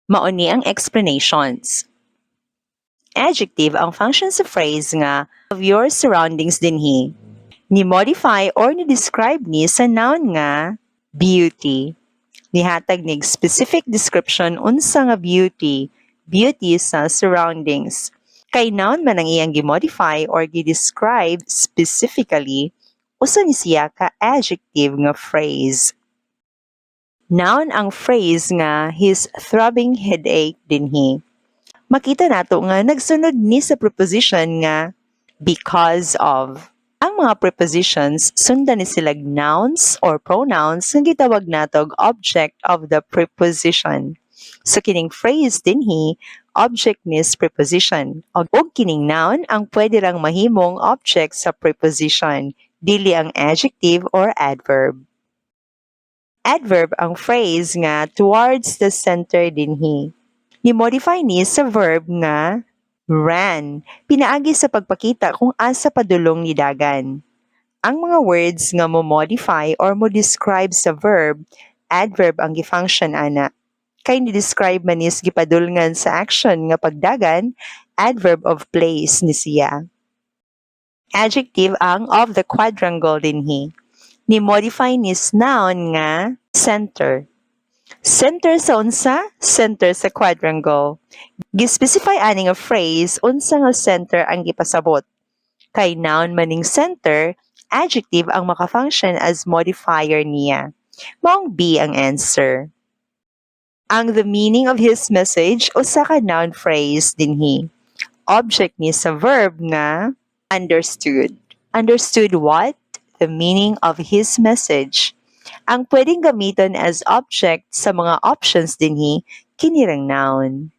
Mao ni ang explanations. Adjective ang function sa phrase nga "of your surroundings" dinhi. Ni-modify or ni-describe ni sa noun nga "beauty." Nihatag nig specific description unsa nga beauty, beauty sa surroundings. Kay noun man ang iyang gi-modify or gi-describe specifically, usa ni siya ka adjective nga phrase. Noun ang phrase nga "his throbbing headache" dinhi. Makita nato nga nagsunod ni sa preposition nga "because of." Ang mga prepositions, sundan ni silag nouns or pronouns nga gitawag natog object of the preposition. So kining phrase dinhi, object ni sa preposition. Og kining noun ang pwede rang mahimong object sa preposition, dili ang adjective or adverb. Adverb ang phrase nga "towards the center" dinhi. Ni-modify ni sa verb nga "ran" pinaagi sa pagpakita kung asa padulong ni dagan. Ang mga words nga mo-modify or mo-describe sa verb, adverb ang gi-function ana. Kay ni-describe man is gipadulngan sa action nga pagdagan, adverb of place ni siya. Adjective ang "of the quadrangle" dinhi. Ni-modify ni sa noun nga "center." Center sa unsa? Center sa quadrangle. Gi-specify ani nga phrase unsa nga center ang gipasabot. Kay noun maning "center", adjective ang maka-function as modifier niya. Maong B ang answer. Ang "the meaning of his message" usa ka noun phrase dinhi. Object ni sa verb nga "understood." Understood what? The meaning of his message. Ang pwedeng gamiton as object sa mga options dinhi, kini rang noun.